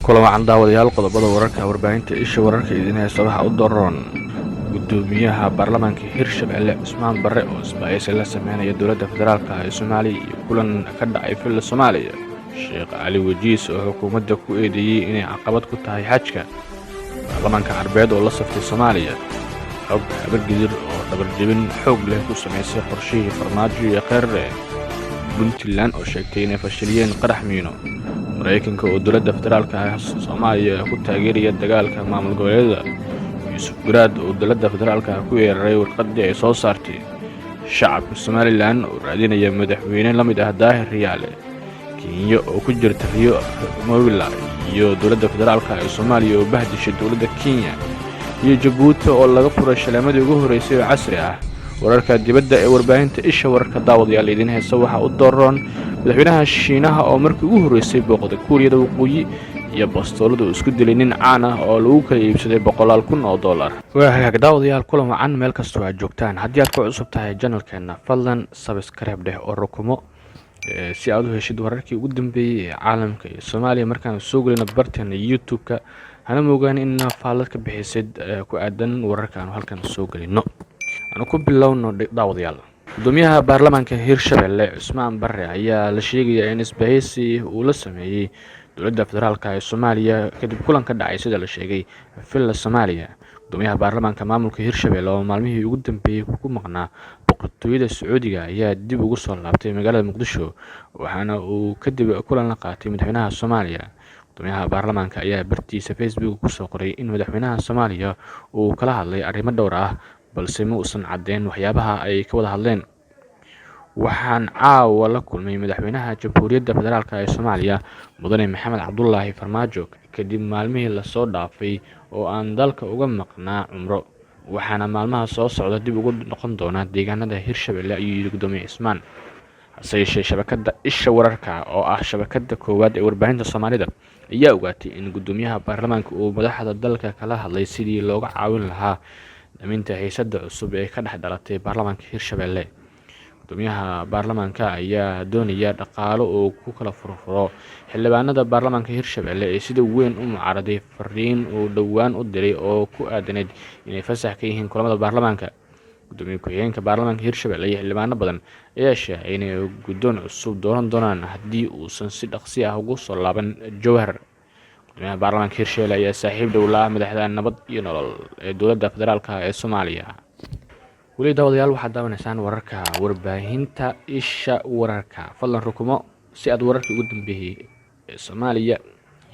Kulan wacan daawadayaal, qodobada wararka warbaahinta Isha Wararka idin haysta waxaa u daroon: gudoomiyaha baarlamaanka Hirshabelle Cusmaan Barre oo isbahaysi la sameynaya dowladda federaalka ee Soomaaliya iyo kulan ka dhacay Villa Soomaaliya, Sheekh Cali Wajiis oo xukuumadda ku eedeeyey inay caqabad ku tahay xajka, baarlamaanka Carbeed oo la saftay Soomaaliya, xog Habargidir oo dhabarjebin xoog leh ku samaysay qorshihii Farmaajo iyo Kheyre, Puntland oo sheegtay inay fashiliyeen qarax miino, Maraykanka oo dowladda federaalka ah Soomaaliya ku taageeraya dagaalka maamul goboleedyada, Yuusuf Garaad oo dowladda federaalka ah ku weeraray warqaddii ay soo saartay, shacabka Somaliland oo raadinaya madaxweyne la mid ah Daahir Riyaale, Kenya oo ku jirta Rio Mobila iyo dowladda federaalka ee Soomaaliya oo bahdishay dowladda Kenya, iyo Jabuuti oo laga furay shaleemadii ugu horreysay oo casri ah. Wararka dibadda ee warbaahinta Isha Wararka daawadayaal idiin heesa waxaa u daroon madaxweynaha Shiinaha oo markii ugu horreysay booqday Kuuriyada Waqooyi, iyo bastoolada uu isku dilay nin caan ah oo lagu kala iibsaday boqolaal kun oo dollar. Waa hagaag daawadayaal, kulan wacan meel kastoo aad joogtaan. Haddii aad ku cusub tahay channelkeena, fadlan subscribe dheh oo rukumo si aad u heshid wararkii ugu dambeeyey ee caalamka iyo Soomaaliya markaan soo gelino barteena YouTube-ka. Hana moogaan in faallad ka bixisid ku aadan wararka aanu halkan soo gelino. Aanu ku bilowno daawadayaal. Gudoomiyaha baarlamaanka Hirshabelle Cusmaan Barre ayaa la sheegayaa in isbahaysi uu la sameeyey dowladda federaalka ee Soomaaliya kadib kulan ka dhacay, sida la sheegay, Villa Soomaaliya. Gudoomiyaha baarlamaanka maamulka Hirshabelle oo maalmihii ugu dambeeyey ku maqnaa Boqortooyada Sacuudiga ayaa dib ugu soo laabtay magaalada Muqdisho, waxaana uu kadib kulan la qaatay madaxweynaha Soomaaliya. Gudoomiyaha baarlamaanka ayaa bartiisa Facebook kusoo qoray in madaxweynaha Soomaaliya uu kala hadlay arrimo dhowr ah, balse ma uusan caddeyn waxyaabaha ay ka wada hadleen. "Waxaan caawa la kulmay madaxweynaha Jamhuuriyadda Federaalk ee Soomaaliya, Mudane Maxamed Cabdulaahi Farmaajo, kadib maalmihii lasoo dhaafay oo aan dalka uga maqnaa cumro, waxaana maalmaha soo socda dib ugu noqon doonaa deegaanada Hirshabelle," ayuu yidhi gudoomiye Cismaan. Hase yeeshee, shabakadda Isha Wararka oo ah shabakadda koowaad ee warbaahinta Soomaalida ayaa ogaatay in gudoomiyaha baarlamaanka uu madaxda dalka kala hadlay sidii looga caawin lahaa daminta xiisadda cusub ee ka dhex dhalatay baarlamaanka Hirshabelle. Gudoomiyaha baarlamaanka ayaa doonaya dhaqaalo uu ku kala furfuro xildhibaanada baarlamaanka Hirshabelle ee sida weyn u mucaaraday fariin uu dhowaan u diray oo ku aadanayd inay fasax ka yihiin kulamada baarlamaanka. Gudoomiye ku-xigeenka baarlamaanka Hirshabelle iyo xildhibaano badan ayaa sheegay inay guddoon cusub dooran doonaan haddii uusan si dhaqsi ah ugu soo laaban Jowhar. Gudoomiyaha baarlamaanka Hirshabelle ayaa saaxiib dhow la ah madaxda Nabad iyo Nolol ee dowladda federaalk ee Soomaaliya. Weli daawadayaal, waxaad daawanaysaan wararka warbaahinta Isha Wararka. Fadlan rukumo si aad wararkii ugu dambeeyey ee Soomaaliya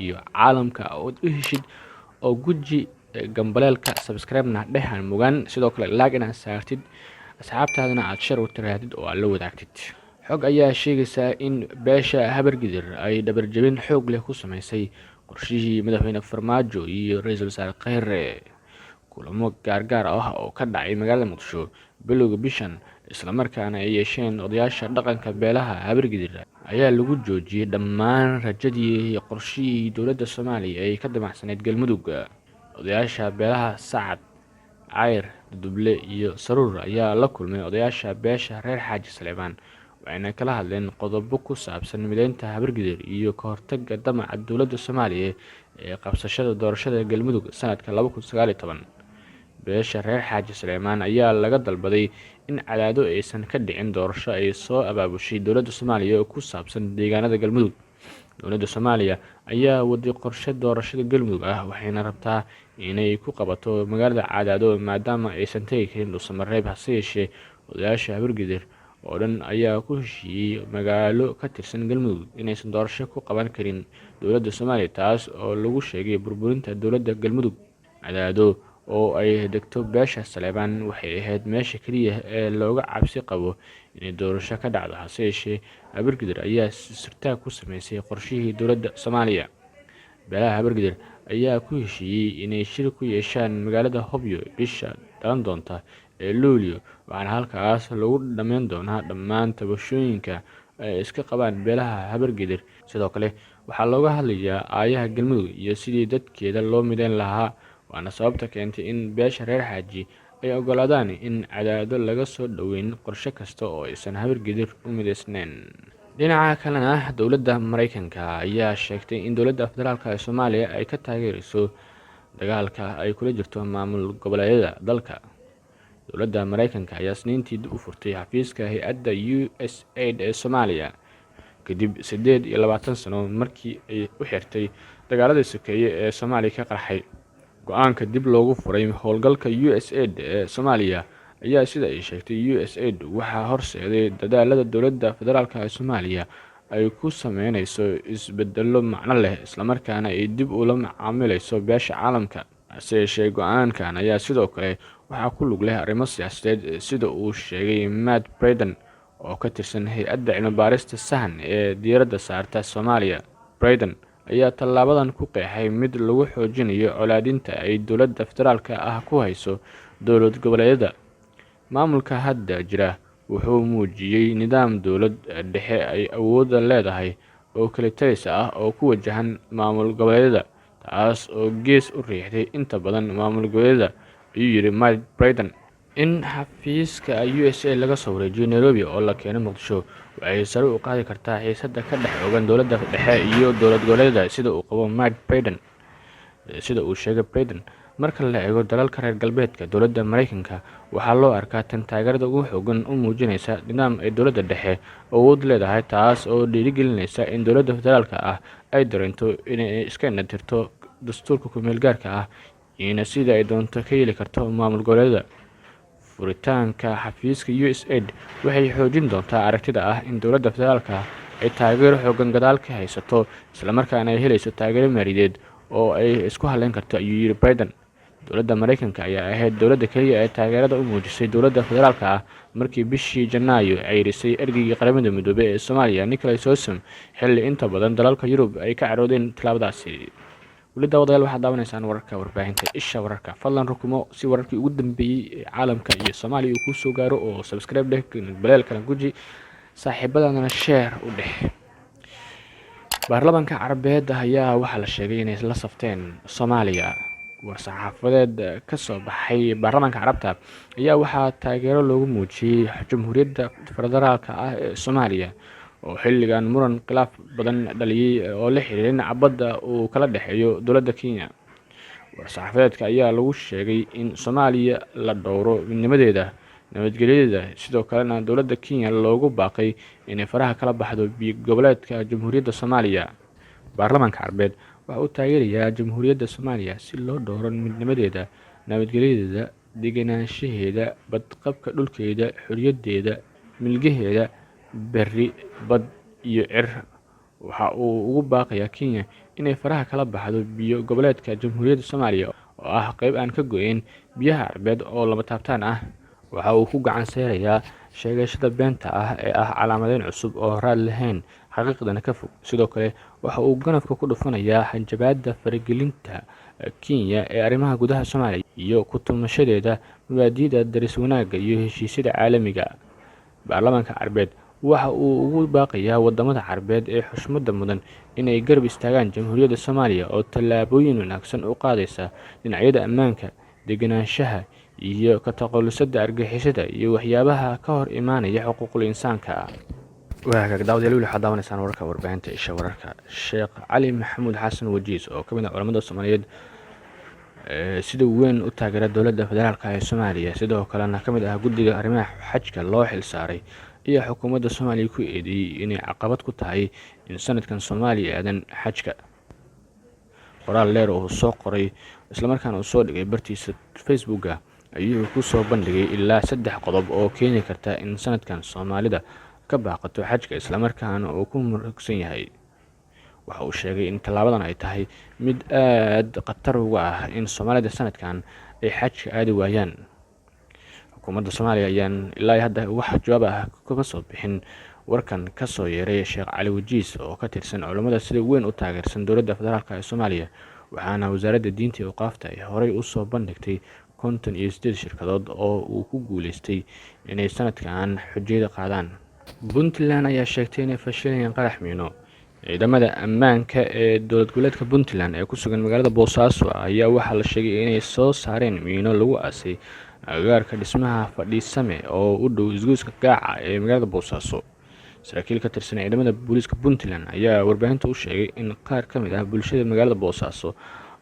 iyo caalamka ood u heshid, oo guji gambaleelka, subscribe-na dhehan mugan, sidoo kale like inaad saartid, asxaabtaadana aad share u tiraadid oo aad la wadaagtid. Xog ayaa sheegaysaa in beesha Habargidir ay dhabarjebin xoog leh ku sameysay qorshihii madaxweyne Farmaajo iyo ra-iisul wasaare Kheyre. Kulamo gaargaar ah oo ka dhacay magaalada Muqdisho bilowga bishan, islamarkaana ay yeesheen odayaasha dhaqanka beelaha Habargidir, ayaa lagu joojiyey dhammaan rajadii iyo qorshihii dowladda Soomaaliya ay ka damacsaneyd Galmudug. Odayaasha beelaha Sacad, Cayr, Duduble iyo Saruur ayaa la kulmay odayaasha beesha reer Xaaji Saleebaan, waxayna kala hadleen qodobo ku saabsan mideynta Habargidir iyo ka hortagga damaca dowladda Soomaaliya ee qabsashada doorashada Galmudug sanadka 2019. Beesha reer Xaaji Suleymaan ayaa laga dalbaday in Cadaado aysan ka dhicin doorasho ay soo abaabushay dowladda Soomaaliya oo ku saabsan deegaanada Galmudug. Dowladda Soomaaliya ayaa waday qorshe doorashada Galmudug ah, waxayna rabtaa inay ku qabato magaalada Cadaado maadaama aysan tegi karin Dhuusamareeb. Hase yeeshee, odayaasha Habargidir oo dhan ayaa ku heshiiyey magaalo ka tirsan Galmudug inaysan doorasho ku qaban karin dowladda Soomaaliya, taas oo lagu sheegay burburinta dowladda Galmudug. Cadaado oo ay degto beesha Saleebaan waxay ahayd meesha keliya ee looga cabsi qabo inay doorasho ka dhacdo. Hase yeeshee, Habargidir ayaa sirtaag ku sameysay qorshihii dowladda Soomaaliya. Beelaha Habargidir ayaa ku heshiiyey inay shir ku yeeshaan magaalada Hobyo bisha dhalan doonta ee Luulyo, waxaana halkaas lagu dhammayn doonaa dhammaan tabashooyinka ay iska qabaan beelaha Habargidir. Sidoo kale waxaa looga hadlayaa aayaha Galmudug iyo sidii dadkeeda loo mideyn lahaa, waana sababta keentay in beesha reer Xaaji ay ogolaadaan in Cadaado laga soo dhoweyn qorshe kasta oo aysan Habargidir u mideysneyn. Dhinaca kalena, dowladda Mareykanka ayaa sheegtay in dowladda federaalka ee Soomaaliya ay ka taageereyso dagaalka ay kula jirto maamul goboleedyada dalka. Dowladda Mareykanka ayaa Isniintii dib u furtay xafiiska hay-adda USAID ee Soomaaliya, kadib 28 sano markii ay u xirtay dagaaladii sokeeye ee Soomaaliya ka qarxay. Go-aanka dib loogu furay howlgalka USAID ee Soomaaliya ayaa, sida ay sheegtay USAID, waxaa horseeday dadaalada dowladda federaalka ee Soomaaliya ay ku sameyneyso isbedelo macno leh, islamarkaana ay dib ula macaamileyso beesha caalamka. Hase yeeshee, go-aankan ayaa sidoo kale waxaa ku lug leh arrimo siyaasadeed, sida uu sheegay Matt Bryden oo ka tirsan hay-adda cilmi-baarista Sahan ee diiradda saarta Soomaaliya. Bryden ayaa tallaabadan ku qeexay mid lagu xoojinayo colaadinta ay dowladda federaalka ah ku hayso dowlad goboleedyada. Maamulka hadda jira wuxuu muujiyey nidaam dowlad dhexe ay awoodda leedahay oo kalitalis ah oo ku wajahan maamul goboleedyada, taas oo gees u riixday inta badan maamul goboleedyada, ayuu yiri Matt Bryden. In xafiiska USAID laga soo wareejiyo Nairobi oo la keeno Muqdisho waxay sare u qaadi kartaa xiisadda ka dhex oogan dowladda dhexe iyo dowlad goboleedyada, sida uu qabo Matt Bryden. Sida uu sheegay Bryden, marka la eego dalalka reer galbeedka, dowladda Mareykanka waxaa loo arkaa tan taageerada ugu xoogan u muujinaysa nidaam ay dowladda dhexe awood leedahay, taas oo dhiirigelinaysa in dowladda federaalka ah ay dareento inay iska indhatirto dastuurka ku-meel gaarka ah iyona sida ay doonto ka yeeli karto maamul goboleedyada. Furitaanka xafiiska USAID waxay xoojin doontaa aragtida ah in dowladda federaalka ay taageero xoogan gadaal ka haysato, islamarkaana ay helayso taageero maaliyadeed oo ay isku halleyn karto, ayuu yiri Bryden. Dowladda Mareykanka ayaa ahayd dowladda keliya ee taageerada u muujisay dowladda federaalka ah markii bishii Janaayo ceyrisay ergeygii Qaramada Midoobey ee Soomaaliya, Nicholas Haysom, xilli inta badan dalalka Yurub ay ka caroodeen tallaabadaasi. Weli, daawadayaal, waxaad daawanaysaan wararka warbaahinta Isha Wararka. Fadlan rukumo si wararkii ugu dambeeyey ee caalamka iyo Soomaaliya uu kuu soo gaaro, oo subscribe dheh, baleelkana guji, saaxiibadana share u dheh. Baarlamaanka Carabeed ayaa waxaa la sheegay inay la safteen Soomaaliya. War-saxaafadeed ka soo baxay baarlamaanka Carabta ayaa waxaa taageero loogu muujiyey Jamhuuriyadda Federaalka ah ee Soomaaliya, oo xilligan muran khilaaf badan dhaliyey oo la xiriira dhinaca badda uu kala dhexeeyo dowladda Kenya. War-saxaafadeedka ayaa lagu sheegay in Soomaaliya la dhowro midnimadeeda, nabadgelyadeeda, sidoo kalena dowladda Kenya loogu baaqay inay faraha kala baxdo biyo goboleedka Jamhuuriyadda Soomaaliya. Baarlamaanka Carbeed waxa uu taageerayaa Jamhuuriyadda Soomaaliya si loo dhowro midnimadeeda, nabadgelyadeeda, degenaanshaheeda, badqabka dhulkeeda, xorriyaddeeda, milgaheeda berri, bad iyo cir. Waxa uu ugu baaqayaa Kenya inay faraha kala baxdo biyo goboleedka Jamhuuriyadda Soomaaliya, oo ah qeyb aan ka go'eyn biyaha Carbeed oo lama taabtaan ah. Waxa uu ku gacan seerayaa sheegashada beenta ah ee ah calaamadeyn cusub oo raad lahayn, xaqiiqdana ka fog. Sidoo kale, waxa uu ganafka ku dhufanayaa hanjabaadda faragelinta Kenya ee arrimaha gudaha Soomaaliya iyo ku tumashadeeda mabaadi'da daris wanaagga iyo heshiisyada caalamiga. Baarlamaanka Carbeed waxa uu ugu baaqayaa wadamada Carbeed ee xushmada mudan inay garab istaagaan Jamhuuriyadda Soomaaliya oo tallaabooyin wanaagsan u qaadaysa dhinacyada ammaanka, degenaanshaha iyo ka takhalusada argagixisada iyo waxyaabaha ka hor imaanaya xuquuqul insaanka. Waa hagaag, daawadayaal, weli waxaad daawanaysaan wararka warbaahinta Isha Wararka. Sheekh Cali Maxamuud Xasan Wajiis oo ka mid ah culamada Soomaaliyeed sida weyn u taageera dowladda federaalka ee Soomaaliya, sidoo kalena ka mid ah guddiga arrimaha xajka loo xil saaray, ayaa xukuumadda Soomaaliya ku eedeeyey inay caqabad ku tahay in sanadkan Soomaaliya aadan xajka. Qoraal dheer oo soo qoray, islamarkaana uu soo dhigay bartiisa Facebooka, ayuu ku soo bandhigay ilaa saddex qodob oo keeni karta in sanadkan Soomaalida ka baaqato xajka, islamarkaana uu ku murugsan yahay. Waxa uu sheegay in tallaabadan ay tahay mid aad khatar uga ah in Soomaalida sanadkan ay xajka aadi waayaan. Xukuumadda Soomaaliya ayaan ilaa hadda wax jawaab ah kuma soo bixin warkan ka soo yeeray Sheekh Cali Wajiis oo ka tirsan culammada sida weyn u taageersan dowladda federaalka ee Soomaaliya. Waxaana Wasaaradda Diinta iyo Awqaafta ay horey usoo bandhigtay 58 shirkadood oo uu ku guuleystay inay sanadkan xujayada qaadaan. Puntland ayaa sheegtay inay fashilayeen qarax miino. Ciidamada ammaanka ee dowlad goboleedka Puntland ee ku sugan magaalada Boosaaso ayaa waxaa la sheegay inay soo saareen miino lagu aasay agagaarka dhismaha Fadhiisame oo u dhow isgoyska Gaaca ee magaalada Boosaaso. Saraakiil ka tirsan ciidamada booliiska Puntland ayaa warbaahinta u sheegay in qaar ka mid ah bulshada magaalada Boosaaso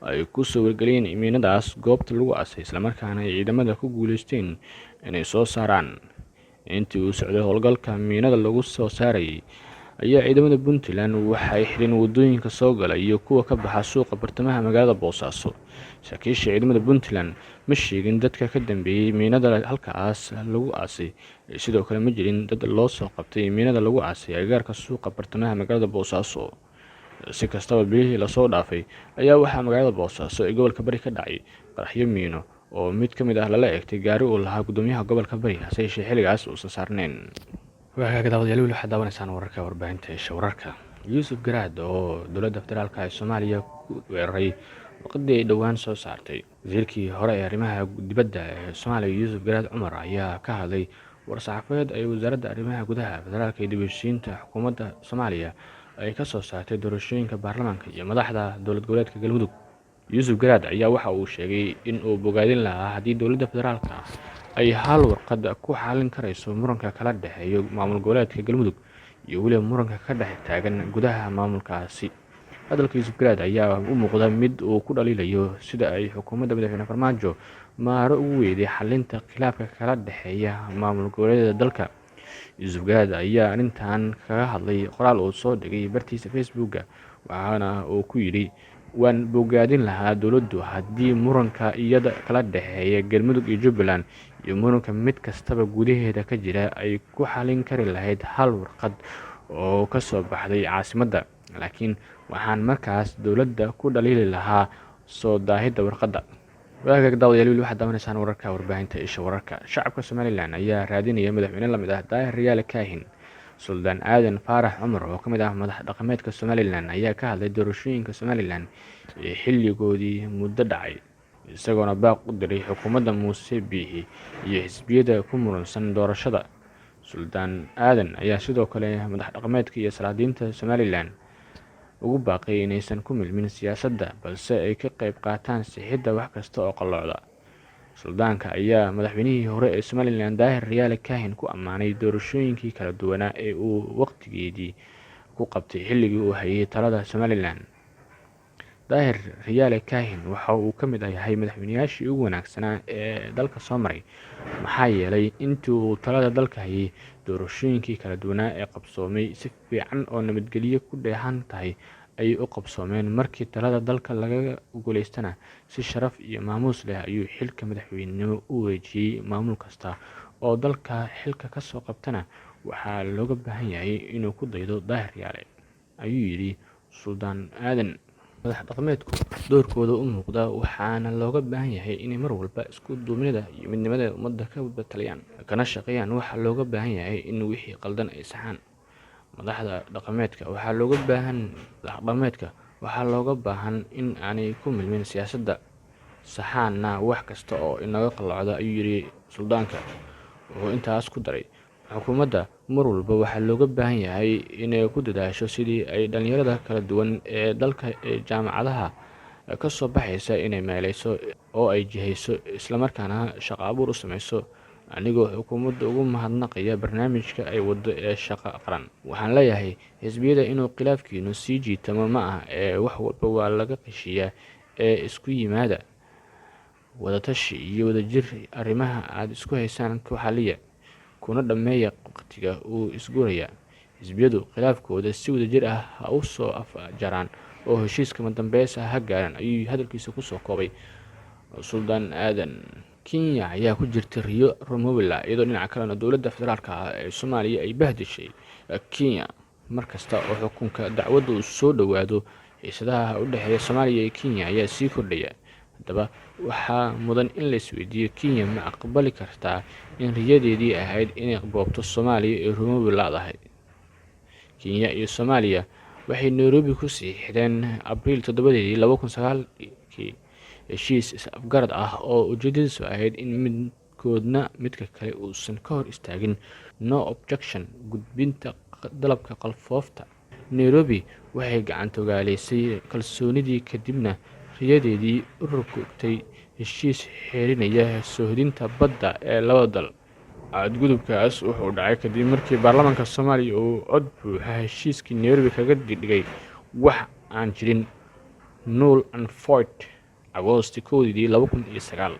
ay ku soo wargeliyeen miinadaas goobta lagu aasay, islamarkaana ay ciidamada ku guuleysteen inay soo saaraan. Intii uu socday howlgalka miinada lagu soo saarayay ayaa ciidamada Puntland waxay xireen wadooyinka soo gala iyo kuwa ka baxa suuqa bartamaha magaalada Boosaaso. Saraakiisha ciidamada Puntland ma sheegin dadka ka dambeeyey miinada halkaas lagu aasay. Sidoo kale ma jirin dad loo soo qabtay miinada lagu aasay agagaarka suuqa bartamaha magaalada Boosaaso. Si kastaba, bilihii lasoo dhaafay ayaa waxaa magaalada Boosaaso ee gobolka Bari ka dhacay qaraxyo miino oo mid ka mid ah lala eegtay gaari uu lahaa gudoomiyaha gobolka Bari, hase yeeshee xilligaas uusan saarneyn. Waagaga daawadayaal, weli waxaad daawanaysaan wararka warbaahinta Isha Wararka. Yuusuf Garaad oo dowladda federaalka ee Soomaaliya ku weeraray warqadii ay dhowaan soo saartay. Wasiirkii hore ee arrimaha dibadda ee Soomaaliya, Yuusuf Garaad Cumar, ayaa ka hadlay war-saxaafadeed ay wasaaradda arrimaha gudaha, federaalka iyo dib u heshiisiinta xukuumadda Soomaaliya ay ka soo saartay doorashooyinka baarlamaanka iyo madaxda dowlad goboleedka Galmudug. Yuusuf Garaad ayaa waxa uu sheegay in uu bogaadin lahaa haddii dowladda federaalka ay hal warqad ku xalin karayso muranka kala dhexeeya maamul goboleedka Galmudug iyo weliba muranka ka dhex taagan gudaha maamulkaasi. Hadalka Yuusuf Garaad ayaa u muuqda mid uu ku dhaliilayo sida ay xukuumadda madaxweyne Farmaajo maaro ugu weyday xalinta khilaafka kala dhexeeya maamul goboleedyada dalka. Yuusuf Garaad ayaa arrintan kaga hadlay qoraal uu soo dhigay bartiisa Facebooka, waxaana uu ku yidhi: "Waan bogaadin lahaa dowladdu haddii muranka iyada kala dhexeeya Galmudug iyo Jubbaland iyo muranka mid kastaba gudaheeda ka jira ay ku xalin kari lahayd hal warqad oo ka soo baxday caasimadda, laakiin waxaan markaas dowladda ku dhaliili lahaa soo daahidda warqadda." Waagaag daawadayaal, weli waxaad daawanaysaan wararka warbaahinta Isha Wararka. Shacabka Somaliland ayaa raadinaya madaxweyne lamid ah Daahir Riyaale Kaahin. Suldaan Aadan Faarax Cumar oo ka mid ah madax dhaqameedka Somaliland ayaa ka hadlay doorashooyinka Somaliland ee xilligoodii muddo dhacay, isagoona baaq u diray xukuumadda Muuse Biixi iyo xisbiyada ku muransan doorashada. Suldaan Aadan ayaa sidoo kale madax dhaqameedka iyo salaadiinta Somaliland ugu baaqay inaysan ku milmin siyaasadda, balse ay ka qayb qaataan sixidda wax kasta oo qalloocda. Suldaanka ayaa madaxweynihii hore ee Somaliland, Daahir Riyaale Kaahin, ku ammaanay doorashooyinkii kala duwanaa ee uu waqtigeedii ku qabtay xilligii uu hayay talada Somaliland. "Daahir Riyaale Kaahin waxa uu ka mid yahay madaxweynayaashii ugu wanaagsanaa ee dalka soo maray, maxaa yeelay intii uu talada dalka hayay doorashooyinkii kala duwanaa ee qabsoomay si fiican oo nabadgelyo ku dheehan tahay ayay u qabsoomeen. Markii talada dalka lagaga guuleystana si sharaf iyo maamuus leh ayuu xilka madaxweynenimo u wareejiyey. Maamul kasta oo dalka xilka kasoo qabtana waxaa looga baahan yahay inuu ku daydo Daahir Riyaale," ayuu yidhi Suldaan Aadan. "Madax dhaqameedku doorkooda u muuqda, waxaana looga baahan yahay inay mar walba isku duubnida iyo midnimada ummadda ka taliyaan, kana shaqeeyaan. Waxaa looga baahan yahay in wixii qaldan ay saxaan. Madax dhaqameedka waxaa looga baahan in aanay ku milmin siyaasadda, saxaanna wax kasta oo inaga qalloocda," ayuu yidhi suldaanka. Wuxuu intaas ku daray: "Xukuumadda mar walba waxaa looga baahan yahay inay ku dadaasho sidii ay dhalinyarada kala duwan ee dalka ee jaamacadaha ka soo baxaysa inay meeleyso oo ay jihayso, islamarkaana shaqo abuur u sameyso. Anigoo xukuumadda ugu mahadnaqaya barnaamijka ay waddo ee Shaqo Qaran, waxaan leeyahay xisbiyada inuu khilaafkiinu sii jiitamo ma ah ee wax walba waa laga heshiiyaa ee isku yimaada, wadatashi iyo wadajir arrimaha aad isku haysaan ku xaliya, kuna dhammeeya waqtiga uu isguraya. Xisbiyadu khilaafkooda si wadajir ah ha u soo afjaraan oo heshiis kama dambeys ah ha gaaraan," ayuu hadalkiisa kusoo koobay Suldaan Aadan. Kenya ayaa ku jirta riyo rumowila, iyadoo dhinaca kalena dowladda federaalka ah ee Soomaaliya ay bahdishay Kenya. Mar kasta oo xukunka dacwadda uu soo dhowaado, xiisadaha u dhexeeya Soomaaliya iyo Kenya ayaa sii kordhaya. Haddaba waxaa mudan in la isweydiiyo: Kenya ma aqbali kartaa in riyadeedii ahayd inay boobto Soomaaliya ee rumoobi la'dahay? Kenya iyo Soomaaliya waxay Nairobi ku saxiixdeen Abriil 7-deedii 2009-kii heshiis is-afgarad ah oo ujeedadiisu ahayd in midkoodna midka kale uusan ka hor istaagin, no objection, gudbinta dalabka qalfoofta. Nairobi waxay gacantogaaleysay kalsoonidii, kadibna riyadeedii u rogtay heshiis xeerinaya soohdinta badda ee labada dal. Xadgudubkaas wuxuu dhacay kadib markii baarlamaanka Soomaaliya uu cod buuxa heshiiskii Nairobi kaga dhigay wax aan jirin, null and void, Agoosto 1-deedii 2009.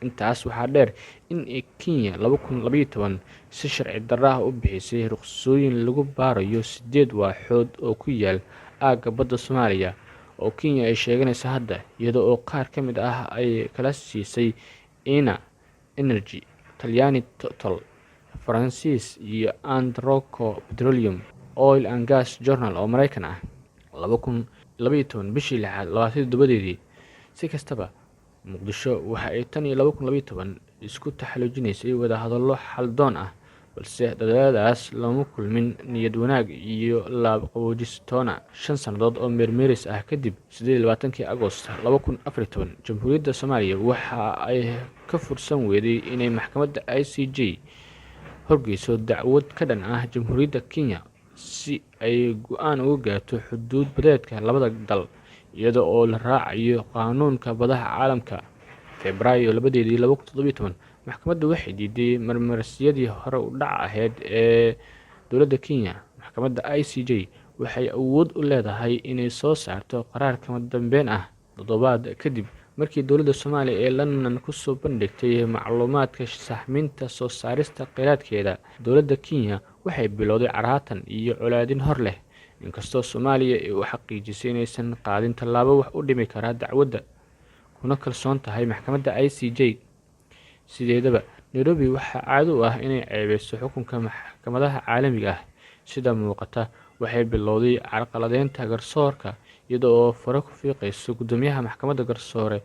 Intaas waxaa dheer in ay Kenya 2012 si sharci darro ah u bixisay rukhsooyin lagu baarayo siddeed waaxood oo ku yaal aagga badda Soomaaliya oo Kenya ay sheeganayso hadda, iyada oo qaar ka mid ah ay kala siisay Eni Energy, Talyaani Total, Faransiis iyo Anadarko Petroleum, Oil and Gas Journal oo Mareykan ah, 2012 bishii lixaad 27-deedii. Si kastaba, Muqdisho waxa ay tan iyo 2012 isku taxaluujinaysay wadahadallo xal-doon ah, balse dadaalladaas lama kulmin niyad wanaag iyo laab qaboojis toona. 5 sannadood oo meermeeris ah kadib, 28-kii Agoost 2014, Jamhuuriyadda Soomaaliya waxa ay ka fursan weyday inay maxkamadda ICJ horgeyso dacwad ka dhan ah Jamhuuriyadda Kenya si ay go'aan uga gaarto xuduud badeedka labada dal iyada oo la raacayo qaanuunka badaha caalamka. Febraayo 2-deedii 2017, maxkamaddu waxay diiday marmarsiyadii hore u dhac ahayd ee dowladda Kenya. Maxkamadda ICJ waxay awood u leedahay inay soo saarto qaraar kama dambeyn ah toddobaad kadib markii dowladda Soomaaliya ee London kusoo bandhigtay macluumaadka sahaminta soo saarista kheyraadkeeda. Dowladda Kenya waxay bilowday caraatan iyo colaadin hor leh, inkastoo Soomaaliya ay u xaqiijisay inaysan qaadin tallaabo wax u dhimi kara dacwadda, kuna kalsoon tahay maxkamadda ICJ. Sideedaba, Nairobi waxaa caado u ah inay ceebeyso xukunka maxkamadaha caalamiga ah. Sida muuqata, waxay bilowday carqaladeynta garsoorka iyada oo faro ku fiiqayso guddoomiyaha maxkamadda, garsoore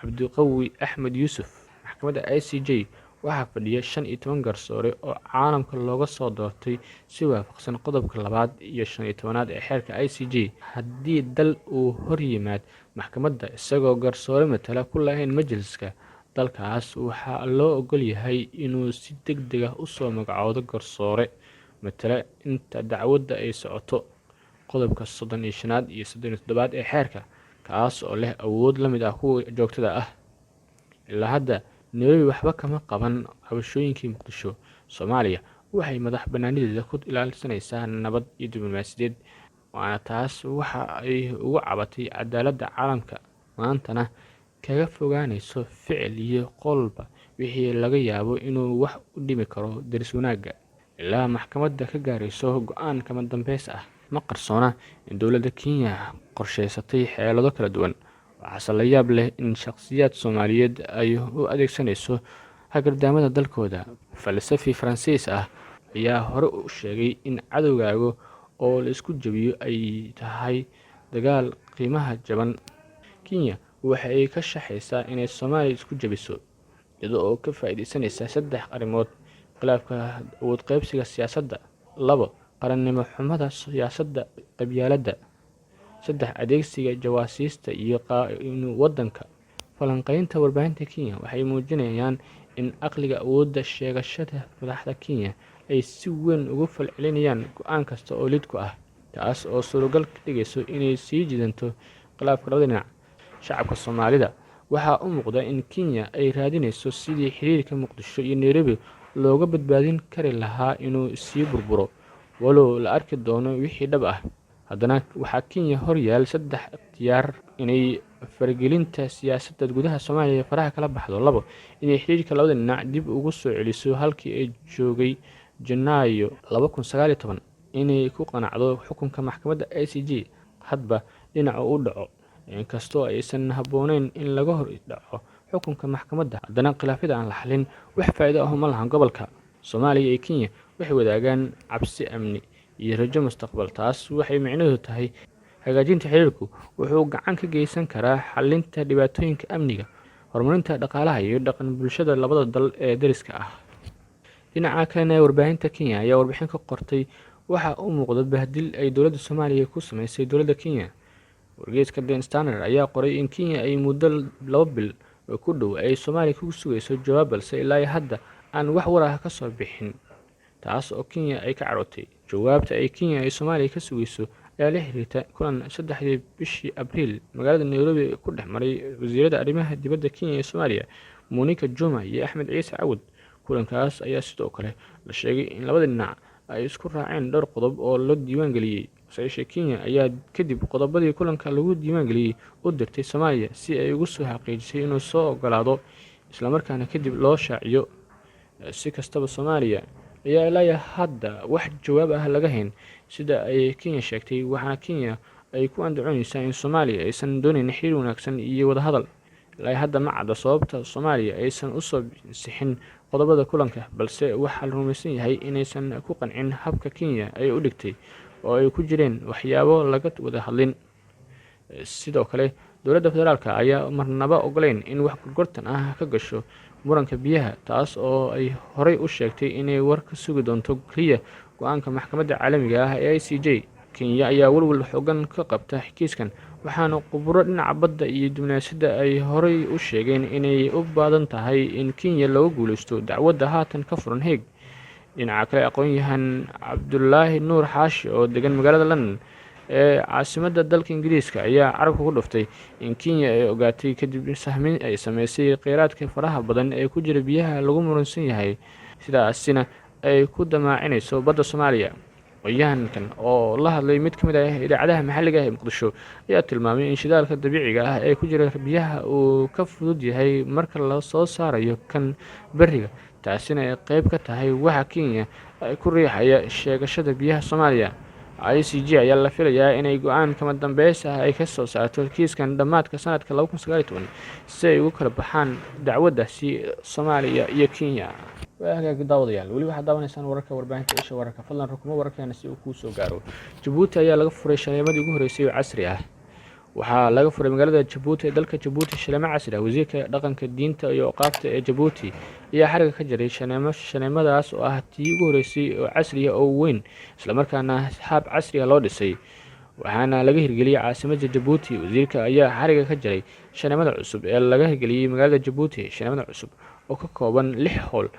Cabdiqawi Axmed Yuusuf. Maxkamadda ICJ waxaa fadhiya 15 garsoore oo caalamka looga soo doortay si waafaqsan qodobka 215aad ee xeerka ICJ. Haddii dal uu hor yimaad maxkamadda isagoo garsoore matala ku lahayn majliska, dalkaas waxaa loo ogol yahay inuu si degdeg ah usoo magacoodo garsoore matala inta dacwadda ay socoto, qodobka 35aad iyo 37aad ee xeerka, kaas oo leh awood la mid ah kuwa joogtada ah. Ilaa hadda Nairobi waxba kama qaban cabashooyinkii Muqdisho. Soomaaliya waxay madax banaanideeda ku ilaalsanaysaa nabad iyo diblomaasiyadeed, waana taas waxa ay ugu cabatay cadaaladda caalamka, maantana kaga fogaanayso ficil iyo qowlba wixii laga yaabo inuu wax u dhimi karo deris wanaagga ilaa maxkamadda ka gaarayso go'aan kama dambeys ah. Ma qarsoona in dowladda Kenya qorsheysatay xeelado kala duwan, waxaase la yaab leh in shaqsiyaad Soomaaliyeed ay u adeegsanayso hagardaamada dalkooda. Falsafi Faransiis ah ayaa hore u sheegay in cadowgaaga oo la isku jabiyo ay tahay dagaal qiimaha jaban. Kenya waxa ay ka shaxaysaa inay Soomaaliya isku jabiso, iyada oo ka faa'iideysanaysa saddex arrimood: khilaafka awood qaybsiga siyaasadda; labo, qarannimo xumada siyaasadda qabyaaladda; saddex, adeegsiga jawaasiista iyo waddanka. Falanqeynta warbaahinta Kenya waxay muujinayaan in aqliga awoodda sheegashada madaxda Kenya ay si weyn uga falcelinayaan go'aan kasta oo lid ku ah, taas oo suuragal ka dhigayso inay sii jiidanto khilaafka labada dhinac. Shacabka Soomaalida waxaa u muuqda in Kenya ay raadinayso sidii xiriirka Muqdisho iyo Nairobi looga badbaadin kari lahaa inuu sii burburo. Walow la arki doono wixii dhab ah, haddana waxaa Kenya hor yaal saddex ikhtiyaar: inay faragelinta siyaasadda gudaha Soomaaliya faraha kala baxdo; labo, inay xiriirka labada dhinac dib ugu soo celiso halkii ay joogay Janaayo 2019; inay ku qanacdo xukunka maxkamadda ICJ hadba dhinaca u dhaco. Inkastoo aysan habboonayn in laga hor dhaco xukunka maxkamadda, haddana khilaafyada aan la xalin wax faa'iido ah uma lahan gobolka. Soomaaliya iyo Kenya waxay wadaagaan cabsi amni iyo rajo mustaqbal. Taas waxay micnaheedu tahay hagaajinta xiriirku wuxuu gacan ka geysan karaa xallinta dhibaatooyinka amniga, horumarinta dhaqaalaha iyo dhaqan bulshada labada dal ee deriska ah. Dhinaca kalena, warbaahinta Kenya ayaa warbixin ka qortay waxa u muuqda bahdil ay dowladda Soomaaliya ku sameysay dowladda Kenya. Wargeyska The Standard ayaa qoray in Kenya ay muddo 2 bil oo ku dhow ay Soomaaliya ku sugayso jawaab, balse ilaa hadda aan wax war ah ka soo bixin, taas oo Kenya ay ka carootay. Jawaabta ay Kenya ay Soomaaliya ka sugayso ayaa la xiriirta kulan 3-dii bishii Abriil magaalada Nairobi ku dhex maray wasiirada arrimaha dibadda Kenya iyo Soomaaliya, Monica Juma iyo Axmed Ciise Cawad. Kulankaas ayaa sidoo kale la sheegay in labada dhinac ay isku raaceen dhowr qodob oo la diiwaangeliyey. Hase yeeshee, Kenya ayaa kadib qodobadii kulanka lagu diiwaangeliyey u dirtay Soomaaliya si ay ugu soo xaqiijisay inuu soo ogolaado, islamarkaana kadib loo shaaciyo. Si kastaba, Soomaaliya ayaa ilaa hadda wax jawaab ah laga hayn sida ay Kenya sheegtay, waxaana Kenya ay ku andacooneysaa in Soomaaliya aysan dooneyn xiriir wanaagsan iyo wadahadal. Ilaa hadda ma cadda sababta Soomaaliya aysan usoo sixin qodobada kulanka, balse waxaa la rumaysan yahay inaysan ku qancin habka Kenya ay u dhigtay oo ay ku jireen waxyaabo laga wada hadlin. Sidoo kale, dowladda federaalka ayaa marnaba ogoleyn in wax gorgortan ah ka gasho muranka biyaha, taas oo ay horey u sheegtay inay war ka sugi doonto keliya go-aanka maxkamadda caalamiga ah ee ICJ. Kenya ayaa walwal xoogan ka qabta kiiskan, waxaana khuburo dhinaca badda iyo diblomaasiyadda ay horey u sheegeen inay u badan tahay in Kenya looga guuleysto dacwadda haatan ka furan Hague. Dhinaca kale, aqoon-yahan Cabdulaahi Nuur Xaashi oo degan magaalada London ee caasimadda dalka Ingiriiska ayaa carabka ku dhuftay in Kenya ay ogaatay kadib sahmin ay sameysay kheyraadka faraha badan ee ku jira biyaha lagu muransan yahay, sidaasina ay ku damaacinayso badda Soomaaliya. Aqoon-yahankan oo la hadlay mid ka mid ah idaacadaha maxalliga ah ee Muqdisho ayaa tilmaamay in shidaalka dabiiciga ah ee ku jira biyaha uu ka fudud yahay marka la soo saarayo kan beriga, taasina ay qeyb ka tahay waxa Kenya ay ku riixaya sheegashada biyaha Soomaaliya. ICJ ayaa la filayaa inay go-aan kama dambeys ah ay ka soo saarto kiiskan dhammaadka sanadka 2019 si ay ugu kala baxaan dacwaddaasi Soomaaliya iyo Kenya. Waa hagaag, daawadayaal, weli waxaad daawanaysaan wararka warbaahinta Isha Wararka. Fadlan rukumo wararkeena si uu kuu soo gaaro. Jabuuti ayaa laga furay shaleemadii ugu horreysay oo casri ah. Waxaa laga furay magaalada Jabuuti ee dalka Jabuuti shaleemo casri ah. Wasiirka dhaqanka, diinta iyo awqaafta ee Jabuuti ayaa xariga ka jaray shaneemo, shaneemadaas oo ah tii ugu horreysay oo casri ah oo weyn, islamarkaana hab casri ah loo dhisay, waxaana laga hirgeliyey caasimadda Jabuuti. Wasiirka ayaa xariga ka jaray shaneemada cusub ee laga hirgeliyey magaalada Jabuuti. Shaneemada cusub oo ka kooban lix hool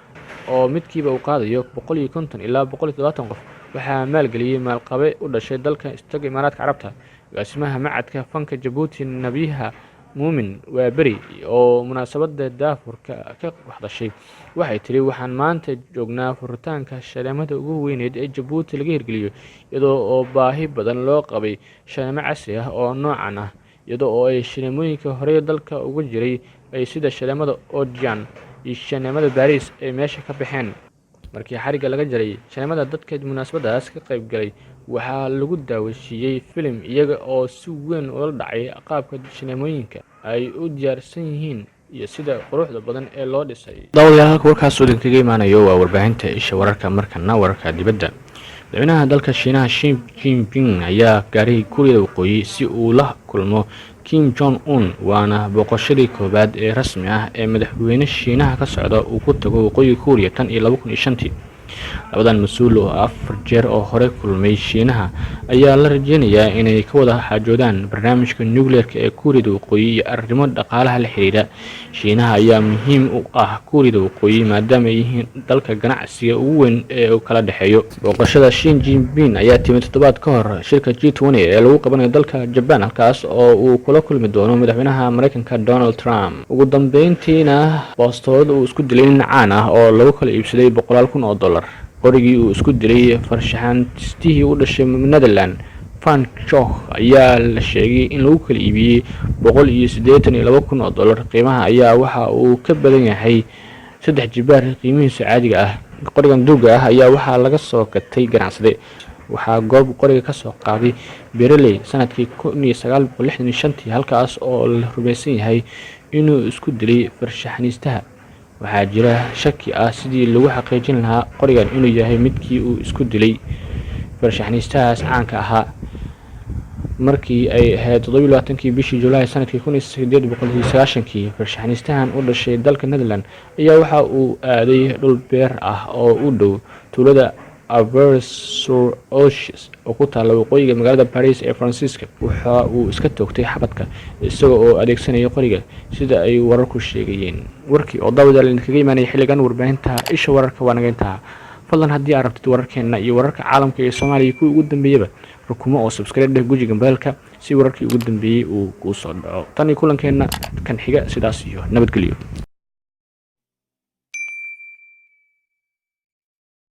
oo midkiiba uu qaadayo 150 ilaa 170 qof waxaa maalgeliyey maalqabe u dhashay dalka Istaga Imaaraadka Carabta. Agaasimaha macadka fanka Jabuuti, Nabiha Muumin Waaberi, oo munaasabadda daafurka ka hadashay waxay tiri: "Waxaan maanta joognaa furitaanka shaleemada ugu weyneed ee Jabuuti laga hirgeliyo, iyadoo oo baahi badan loo qabay shaleemo casri ah oo noocan ah, iyadoo oo ay shaleemooyinka horey dalka uga jiray ay sida shaleemada Odeon iyo shaleemada Baris ay meesha ka baxeen." Markii xarigga laga jaray shaleemada, dadka munaasabadaas ka qayb galay waxaa lagu daawashiiyey filim, iyaga oo si weyn ula dhacay qaabka shaneemooyinka ay u diyaarsan yihiin iyo sida quruxda badan ee loo dhisay. Daawadayaal, halka warkaas oo idinkaga imaanayo waa warbaahinta Isha Wararka. Markana wararka dibadda. Madaxweynaha dalka Shiinaha Xi Jinping ayaa gaaray Kuuriyada Waqooyi si uu la kulmo Kim Jong Un, waana booqashadii koowaad ee rasmi ah ee madaxweyne Shiinaha ka socda uu ku tago Waqooyiga Kuuriya tan iyo 2005-tii. Labadan mas-uul oo afar jeer oo hore kulmay Shiinaha ayaa la rajeynayaa inay ka wada xaajoodaan barnaamijka nuclearka ee Kuuriyada Waqooyi iyo arrimo dhaqaalaha la xiriira. Shiinaha ayaa muhiim u ah Kuuriyada Waqooyi maadaama ay yihiin dalka ganacsiga ugu weyn ee uu kala dhexeeyo. Booqashada Xi Jinping ayaa timid toddobaad ka hor shirka G20 ee lagu qabanayo dalka Jaban, halkaas oo uu kula kulmi doono madaxweynaha Mareykanka Donald Trump. Ugu dambeyntiina, baastoolad uu isku dilay nin caan ah oo lagu kala iibsaday boqolaal kun oo dollar. Qorigii uu isku dilay farshaxanistihii u dhashay Netherland Van Gogh ayaa la sheegay in lagu kala iibiyey $182,000. Qiimaha ayaa waxa uu ka badan yahay saddex jibaar qiimihiisa caadiga ah. Qorigan duuga ah ayaa waxaa laga soo gatay ganacsade. Waxaa goob qoriga kasoo qaaday beeraley sanadkii 1965-tii, halkaas oo la rumaysan yahay inuu isku dilay farshaxaniistaha. Waxaa jira shaki ah sidii lagu xaqiijin lahaa qorigan inuu yahay midkii uu isku dilay farshaxaniistahaas caanka ahaa. Markii ay ahayd 27-kii bishii Julaay sanadkii 1890-kii, farshaxaniistahan u dhashay dalka Netherland ayaa waxa uu aaday dhul beer ah oo u dhow tuulada Auvers-sur-Oise oo ku taalla waqooyiga magaalada Paris ee Faransiiska. Waxa uu iska toogtay xabadka isaga oo adeegsanaya qoriga, sida ay wararku sheegayeen. Warkii oo daawadayaal idinkaga imaanaya xilligan warbaahinta Isha Wararka waa naga intaa. Fadlan haddii aad rabtid wararkeena iyo wararka caalamka iyo Soomaaliya kuwii ugu dambeeyaba, rukumo oo subscribe dheh, guji gambalelka si wararkii ugu dambeeyey uu kuu soo dhaco. Tan iyo kulankeenna kan xiga, sidaas iyo nabadgelyo.